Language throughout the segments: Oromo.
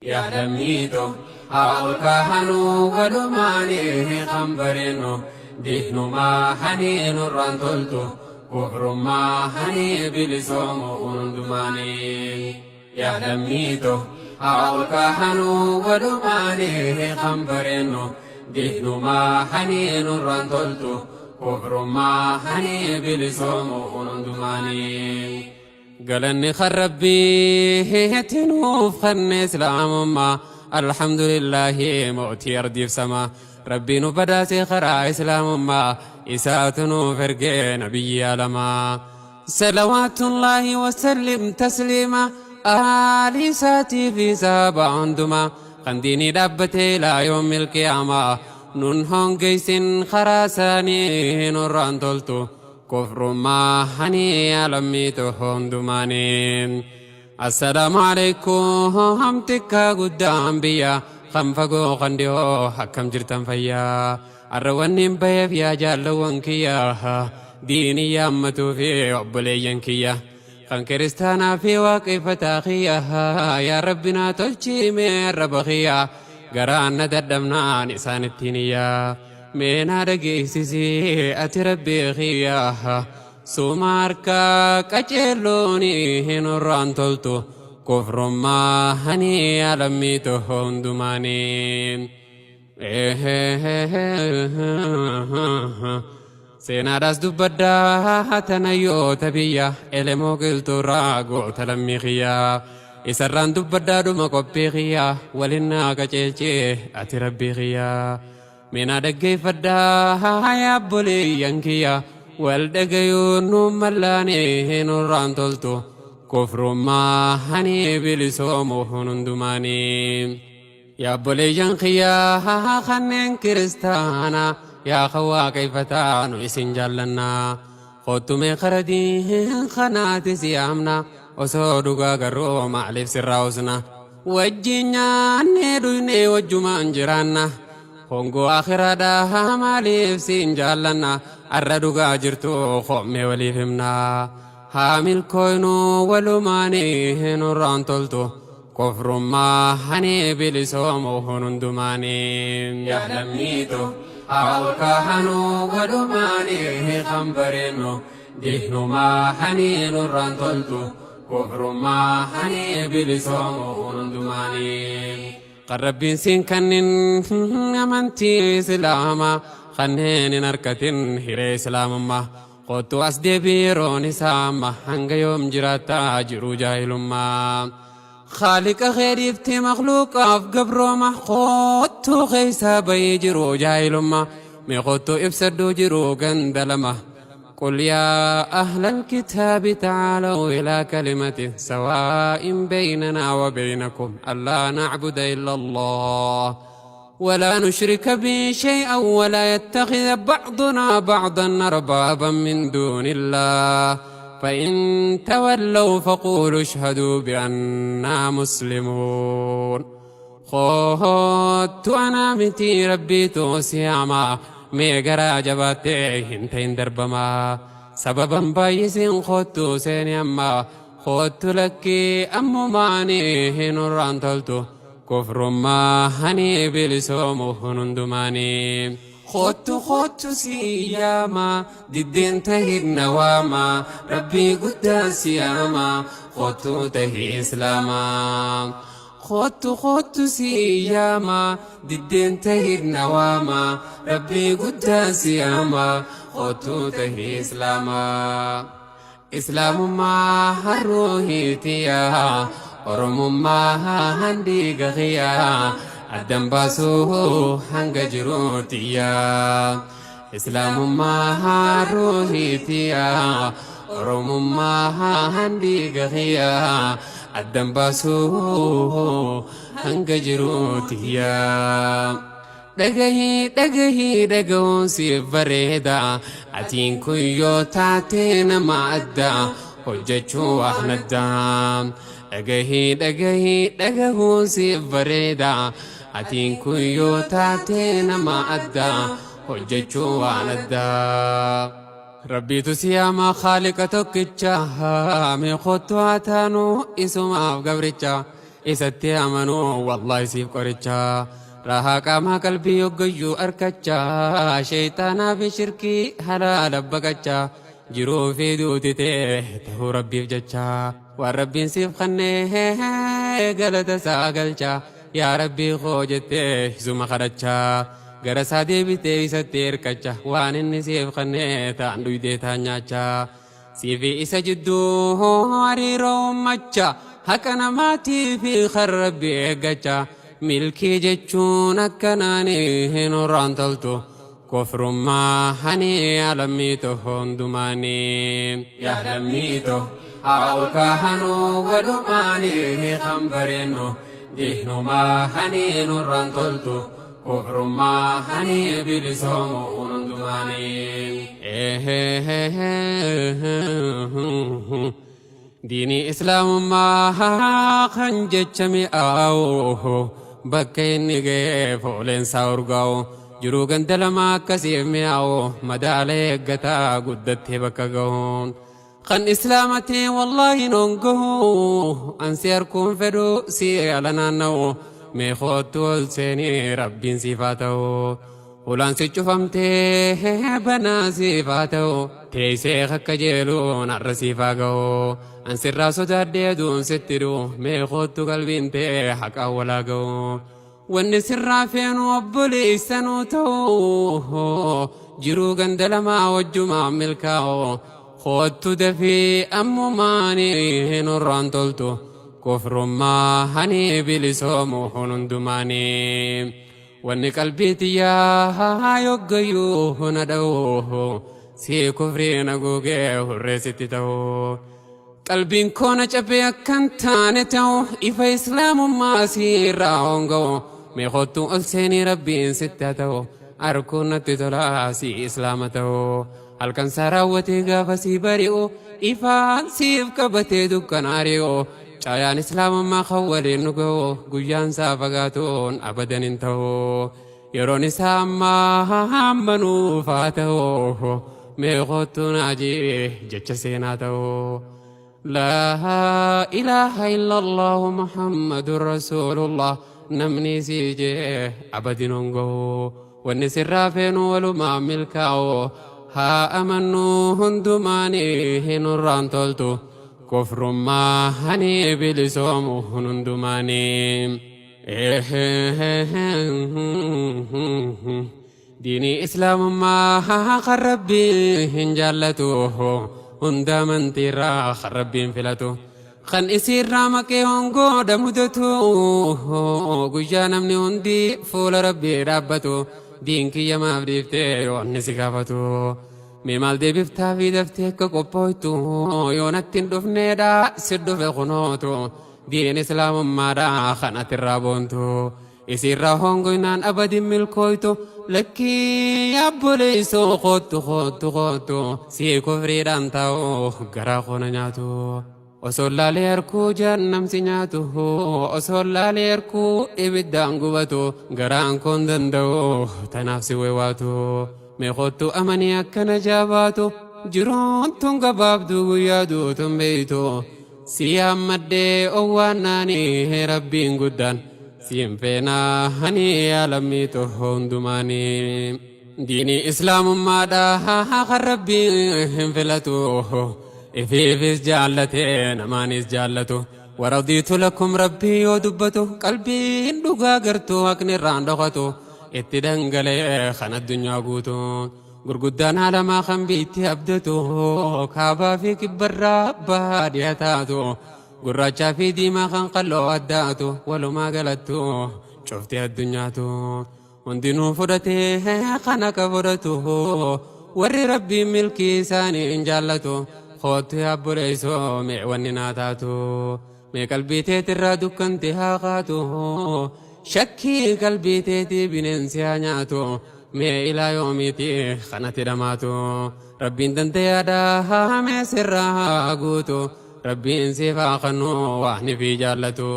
Yaa lammii too haa ol kaahanuu walumaanii kan bareennu diinummaa hanii nurraan toltu kufrummaa hanii bilisoomu hundumaanii. Yaa lammii too haa ol kaahanuu walumaanii kan bareennu diinummaa hanii nurraan toltu kufrummaa hanii bilisoomu hundumaanii. Galanni kan Rabbiitti nuuf kenne Islaamummaa Alhamdulillaahi mootii ardiif samaa Rabbii nu badhaase karaa Islaamummaa Isaatu nuuf erge nabiyyi alamaa Salawaatullaahi wasallim tasliima Aalii isaatii fi sahaabaa hundumaa Kan diinii dhaabbatee ilaa yoomil qiyaamaa Nun hongeysin karaa isaanii nurraan toltu Kufrummaa hani yaa lammii too hundumaanii. Assalaamu alaikum tikkaa guddaan biyya kan fagoo kan dhihoo akkam jirtan fayyaa. Arra wanni baheef yaa jaallawwan kiyya diinii yaammatuu fi obboleeyyan kiyya. Kan kiristaanaa fi waaqeffataa kiyya yaa rabbi naa tolchii mee arraba kiyya garaan na dadhabnaan isaan ittiin iyyaa. Mee naa dhageessisi ati rabbii kiyya suma harka qaceellooni nurraan toltu kufrummaa hani alammii toho hundumaanii. Seenaadhaas dubbaddaa tanayyoota biyya elemoo qilxuurraa goota lammii kiyya isarraan dubbaddaa dhuma qophii kiyya waliin naa qaceelchee ati rabbii kiyya. Mee naa dhaggeeffadhaa yaa obboleeyyan kiyya wal dhagayuun nu mallaanee nurraan toltu kufrummaa hani bilisoomu hundumaanii. Yaa obboleeyyan kiyya kanneen kiristaanaa yaa kan waaqeffataa nu isin jaallannaa. Kottu mee kara diin kanaati si yaamna osoo dhugaa garuu maaliif sirraa usna. Wajjin nyaannee dhugnee wajjumaan jiraanna. Hongoo akhiraadhaa maaliif siin jaallanna arra dhugaa jirtu hommee waliif himna. Haa milkooynu walumaanii nurraan toltu kufrummaa hani bilisoomu hundumaanii. Yaa lammii too haa ol kaahanuu walumaanii kan bareennu diinumaa hani nurraan toltu kufrummaa hani bilisoomu hundumaanii. Kan Rabbiin siin kannin amantii Islaamaa kanneen hin harkatin hiree Islaamummaa. Kottu as deebii yeroon isaa amma hanga yoom jiraattaa jiruu jaahilummaa. Khaaliqa kee dhiiftee makhluuqaaf gabrooma kottuu keessaa bahii jiruu jaahilummaa. Mee kottuu ibsadhuu jiruu ganda lama. قل يا أهل الكتاب تعالوا إلى كلمة سواء بيننا وبينكم ألا نعبد إلا الله ولا نشرك به شيئا ولا يتخذ بعضنا بعضا أربابا من دون الله فإن تولوا فقولوا اشهدوا بأننا مسلمون. Kottu anaa miti rabbiitu si yaama mee garaa jabaattee hin ta'in darbamaa sababan baay'isiin kottu seeni amma kottu lakkii ammumaanii nurraan toltu kufrummaa hani bilisoomu hundumaanii. Kottu kottu si yaama diddeen tahin na waama rabbii guddaa si yaama kottu tahi islaamaa. Kottu kottu si yaama diddeen tahin na waama rabbii guddaa si yaama kottu tahi islaamaa. Islaamummaa harruuhiitiyaa Oromummaa handiiga kiyyaa addan baasuu hanga jiruutiyyaa. Islaamummaa harruuhiitiyaa Oromummaa handiiga kiyyaa addan baasuu hanga jiruutiyyaa. Dhagahii dhagahii dhagahuun siif bareeda atiin kun yoo taate nama adda hojjechuu waan addaa. Dhagahii dhagahii dhagahuun siif bareeda atiin kun yoo taate nama adda hojjechuu waan addaa. Rabbiitu si yaama khaaliqa tokkicha mee kottu haa taanu isumaaf gabricha. Isatti amanuu wallaahi siif qoricha. Raahaa qaamaa qalbii hoggayyuu arkachaa sheeyxaanaa fi shirkii halaala baqachaa jiruu fi duuti tee tahuu rabbiif jecha waan rabbiin siif kannee galata isaa galchaa yaa rabbii koo jettee isuma kadhachaa gara isaa deebitee isatti hirkacha waan inni siif kannee ta'an dhuydee ta'an nyaachaa Sii fi isa jidduu hariiroo uummacha haqa namaatii fi kan rabbi eeggacha milkii jechuun akkanaan hin horraan toltu kufrummaa hani yaa lammii too hundumaanii. Yaa lammii too haa ol kaahanuu walumaanii kan bareennu diinumaa hani nurraan toltu Kufrummaa hani bilisoomu hundumaanii. Diinii islaamummaa kan jecha mi'aawu bakka inni ga'ee fooleensaa urgaa'u jiruu ganda lama akkasiif mi'aawu madaala eeggataa guddattee bakka gahuun. Kan islaamati wallaahi noon gahu an si arkuun fedhu si ala naanna'u mee koottu ol seenii rabbiin siif haa ta'u hulaan si cufamtee banaa siif haa ta'u teessee akka jeeluun har'a siif haa ga'u an sirraa sodaadhee aduun sitti du'u mee koottu qalbiin tee haqaan walaa ga'u Wanni sirraa feenu obboleessa nuu ta'u jiruu ganda lamaa wajjumaan milkaa'u koottu dafii ammumaanii nurraan toltu kufrummaa hani bilisoomu hundumaanii wanni qalbii tiyyaa yoggayyuu na dha'u sii kufrii na googee hurree sitti ta'u. Qalbiin koo na cabee akkan taane ta'u ifa islaamummaa si irraa honga'u mee kottu ol seenii rabbiin sitti haa ta'u arkuun natti tola si islaama ta'u halkan isaa raawwatee gaafa si bari'u ifaan siif qabatee dukkana ari'u caayaan islaamummaa kan waliin nu ga'u guyyaan isaa fagaatuun abadan hin ta'u yeroon isaa ammaa amma nuuf haa ta'u mee kottu naajii jecha seenaa ta'u laa ilaaha illallahu muhammadun rasuulullah namni sii jee abadin hongahu wanni sirraa feenu walumaa milkaa'u haa amannu hundumaanii nurraan toltu kufrummaa hani bilisoomu hundumaanii. Diinii islaamummaa kan rabbiin hin jaallatu hunda amantiirraa kan rabbiin filatu kan isiirraa maqee hongoodha mudatu guyyaa namni hundi fuula rabbii dhaabbatu diin kiyya maaf dhiiftee yoonni si gaafatu mee maal deebiftaa fi daftee akka qophooytu yoo natti hin dhufneedha si dhufe kunootu Diin islaamummaadha kan ati irraa boontu isiirraa hongoynaan abadin milkooytu lakkii yaabboleessoo koottu koottu koottu sii kufriidhaan taa'u garaa koona nyaatu osoo laalee harkuu jahannamsi nyaatu osoo laalee harkuu ibiddaan gubatu garaan koon danda'u tanaaf si wewaatu mee koottu amanii akkana jaabaatu jiruun tun gabaabduu guyyaa duutun beeytu Si yaammadhee owwaannaanii rabbiin guddaan siin feenaa hani yaa lammii too hundumaanii. Diinii islaamummaadha kan rabbiin hin filatu ifiifis jaallatee namaanis jaallatu. Waradiitu lakum rabbii yoo dubbatu qalbiin dhugaa gartuu haqni irraan dhokatu itti dhangala'ee kan addunyaa guutu. Gurguddaan aalamaa kan biitti abdatu kaabaa fi kibbarraa bahaa dhiya taatu gurraachaa fi diimaa kan qalloo addaatu walumaa galattu cufti addunyaatu hundinuu fudhatee kan akka fudhatu warri rabbiin milkii isaanii hin jaallatu koottu yaabboleessoo mee wanni naa taatu mee qalbii teetirraa dukkanti haa kaatu shakkii qalbii teetii bineensi haa nyaatu Mee ilaa yoomiiti kanatti dhamaatu Rabbiin dandayaadha mee sirraa haa guutu Rabbiin siif haa kennu waan fi jaallatu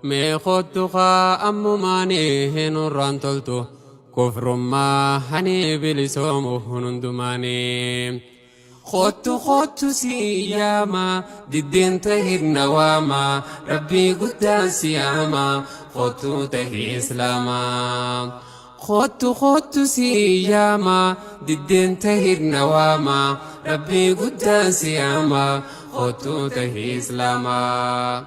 Mee kottu kaa ammumaani nurraan toltu kufrummaa hani bilisoomu hundumaanii. Kottu kottu si yaama, diddeen tahirna waama, rabbii guddaan si yaama, kottu tahi islaamaa. Kottu kottu si yaama, diddeen tahirna waama, rabbii guddaan si yaama, kottu tahi islaamaa.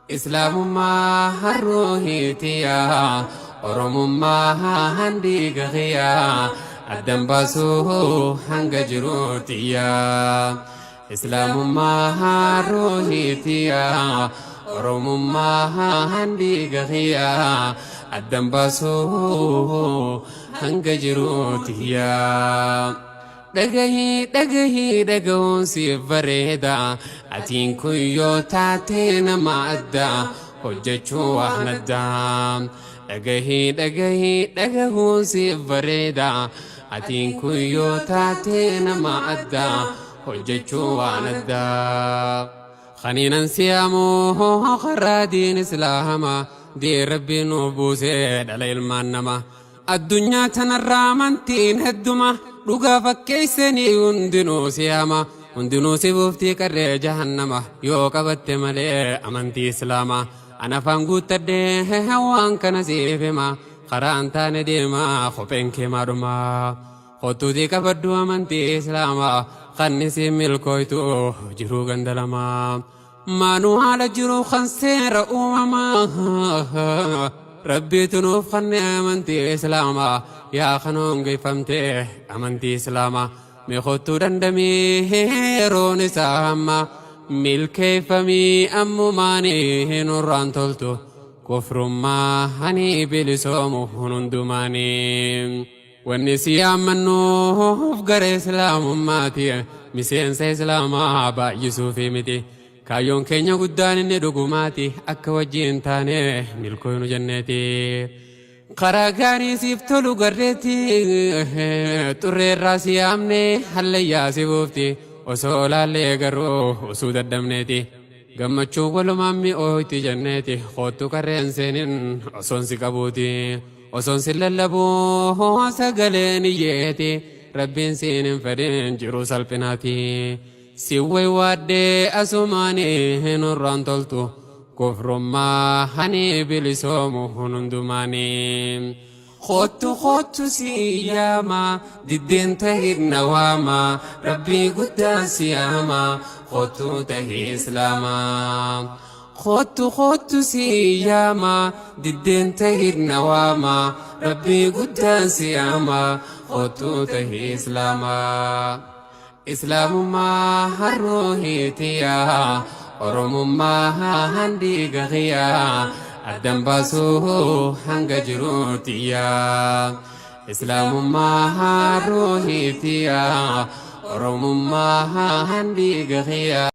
Islaamummaa harruuhiitiyaa, Oromummaa handiiga kiyyaa, addan baasuu hanga jiruutiyyaa. Islaamummaa harruuhiitiyaa, Oromummaa handiiga kiyyaa, addan baasuu hanga jiruutiyyaa. Dhagahii dhagahii dhagahuun siif bareeda, atiin kun yoo taate nama adda, hojjechuu waan addaa. Dhagahii dhagahii dhagahuun siif bareeda, atiin kun yoo taate nama adda, hojjechuu waan addaa. Kaniinan siyaamuu karaa diin islaamaa, diin rabbiin nuuf buusee dhala ilmaan namaa. Addunyaa tanarraa amantiin hedduma, dhugaa fakkeessanii hundinuu siyaama, hundinuu si buuftii qarree jahannama yoo qabatte malee amantii islaamaa. Ana afaan guuttadhee waan kana siif hima, karaan taane deemaa kopheen kee maadhuma. Kottuutii qabaddu amantii islaamaa, kan isin milkooytu jiruu ganda lamaa. Maanuu haala jiru kan seera uumamaa, Rabbiitu nuuf kanne amantii islaamaa, yaa kan hongeeffamte amantii islaamaa. Mee kottuu dandamii yeroon isaa amma, milkeeffamii ammumaanii nurraan toltu. Kufrummaa hani bilisoomu hundumaanii. Wanni si yaammannuuf gara islaamummaati, miseensa islaamaa baay'isuufi miti. Kaayyoon keenya guddaan inni dhugumaati, akka wajjiin taane milkooynu jenneeti. Karaa gaarii siif tolu garreetti, xurreerraa si yaamne hallayyaa si buufti, osoo laallee garuu osoo daddabneeti. Gammachuu walumaan mi'ooyti jenneeti, kottu qarreen seenin osoon si qabuuti. Osoon si lallabuu sagaleen iyyeeti, rabbiin siin hin fedhin jiru salphinaati. Si waywaadhee asumaanii nurraan toltu, kufrummaa hani bilisoomu hundumaanii. Kottu kottu si yaama, diddeen tahirna waama, rabbii guddaan si yaama, kottu tahi islaamaa. Kottu kottu si yaama, diddeen tahirna waama, rabbii guddaan si yaama, kottu tahi islaamaa. Islaamummaa harruuhiitiyaa, Oromummaa handiiga kiyyaa, addan baasuu hanga jiruutiyyaa. Islaamummaa harruuhiitiyaa, Oromummaa handiiga kiyyaa.